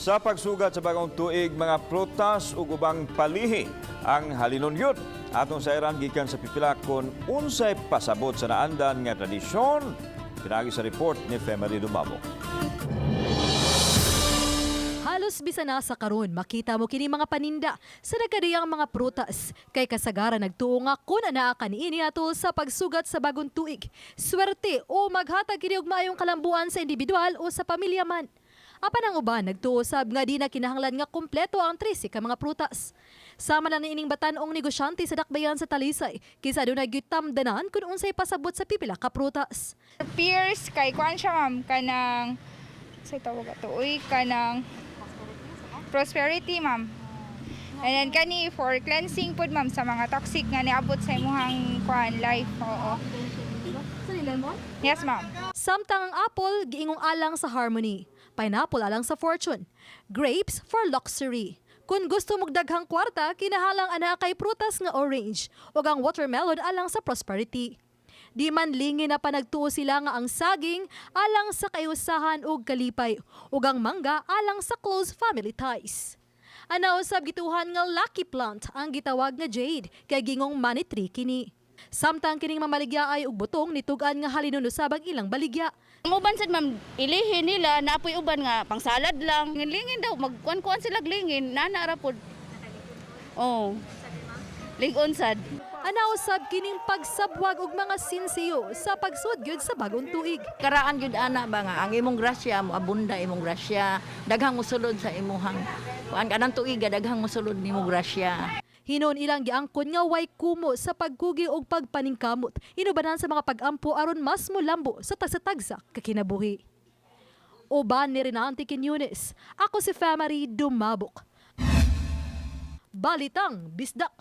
Sa pagsugat sa bagong tuig, mga prutas ug ubang palihi ang halinon yun. Atong sayran gikan sa pipila kon unsay pasabot sa naandan nga tradisyon. Pinagi sa report ni Femary Dumabo. Halos bisan na sa karon makita mo kini mga paninda sa nagkadiyang mga prutas kay kasagaran nagtuo nga kun anaa kaniini atol sa pagsugat sa bagong tuig. Swerte o maghatag kini og maayong kalambuan sa individual o sa pamilya man. Apan ang uban nagtuo sab nga di na kinahanglan nga kumpleto ang 13 ka mga prutas. Sama na niining batan-ong negosyante sa dakbayan sa Talisay kaysa adunay gitamdanan kun unsay pasabot sa pipila ka prutas. Pears kay kuan siya, ma'am, kanang sa tawag ato, uy, kanang prosperity, ma'am. And then kani for cleansing pud, ma'am, sa mga toxic nga niabot sa imuhang kuan life. Oo. Yes, ma'am. Samtang ang apple giingong alang sa harmony, pineapple alang sa fortune, grapes for luxury. Kung gusto mong daghang kwarta, kinahalang ana kay prutas nga orange ug ang watermelon alang sa prosperity. Di man lingin na panagtuo sila nga ang saging alang sa kayusahan ug kalipay ug ang mangga alang sa close family ties. Ana usab gituhan nga lucky plant ang gitawag nga jade kay gingong money tree kini. Samtang kining mamaligya ay og butong nitug-an nga halinon usab ang ilang baligya. Ang uban sad, ma'am, ilihin nila, napoy uban nga pang salad lang. Lingin daw, magkuan-kuan sila lingin, nana ra pod. Oh. Lig-on sad. Ana usab kining pagsabwag og mga sinsiyo sa pagsud gyud sa bagong tuig. Karaan gyud ana ba nga ang imong grasya mo abunda imong grasya, daghang mosulod sa imuhang kuan kanang tuiga, daghang mosulod nimo grasya. Hinon ilang giangkon nga way kumo sa pagkugi og pagpaningkamot inubanan sa mga pag-ampo aron mas molambo sa tagsa-tagsa kakinabuhi. Uban ni Renante Quiñones, ako si Famary Dumabok. Balitang Bisdak.